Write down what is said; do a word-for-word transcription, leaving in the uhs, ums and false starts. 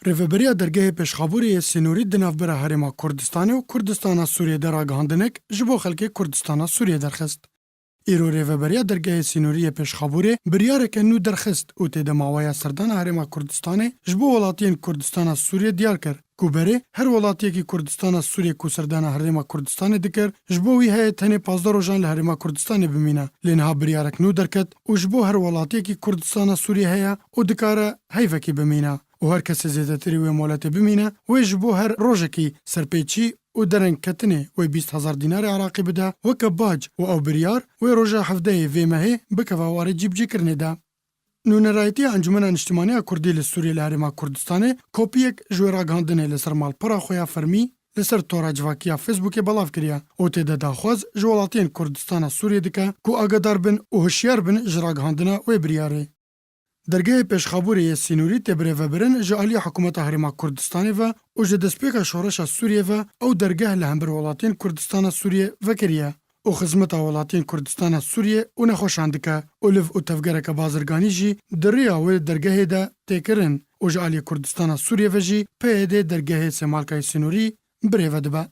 Rêveberiya dergehê pêşxabûrê yê sînorî di navbera Herêma Kurdistanê û Kurdistana Sûriyê de ragihandinek ji bo xelkê Kurdistana Sûriyê derxist. Îro rêveberiya dergehê sînorî yê pêşxabûrê biryareke nû derxist û tê de maweya serdana Herêma Kurdistanê ji bo welatiyên Kurdistana Sûriyê diyar kir, ku berê her welatiyekî Kurdistana Sûriyê ku serdana Herêma Kurdistanê dikir, ji bo wî heye tenê pazdeh rojan li Herêma Kurdistanê bimîne. Lê niha biryarek nû derket û ji bo her welatiyekî Kurdistana Sûriyê heye û dikare heyvekî bimîne. Û her kesê zêdetirî wê moletê bimîne, wê ji bo her rojekî serpêçî û derengketinê wê bîst hezar dînarê Iraqî bide weke bac û ew biryar wê roja hevdehê vê mehê bikeve warê cîbicîkirinê de. Nûnerayetiya Encûmena Niştimanî ya Kurdî li Sûriyê li Herêma Kurdistanê kopiyek ji wê ragihandinê li ser malpera xwe ya fermî li ser tora civakî ya Facebookê belav kiriye û tê de daxwaz ji welatiyên Kurdistana Sûriyê dike ku agadar bin û hişyar bin ji ragihandina wê biryarê. Dergehê pêşxabûrê yê sînorî tê birêvebirin ji aliyê Hikûmeta Herêma Kurdistanê ve û ji destpêka şoreşa Sûriyê ve ew dergeh li hember welatiyên Kurdistana Sûriyê vekiriye û xizmeta welatiyên Kurdistana Sûriyê û nexweşan dike û liv û tevgereke bazirganî jî di riya wê dergehê de tê kirin û ji aliyê Kurdistana Sûriyê ve jî P Y D dergehê Sêmalkayê Sînorî birêve dibe.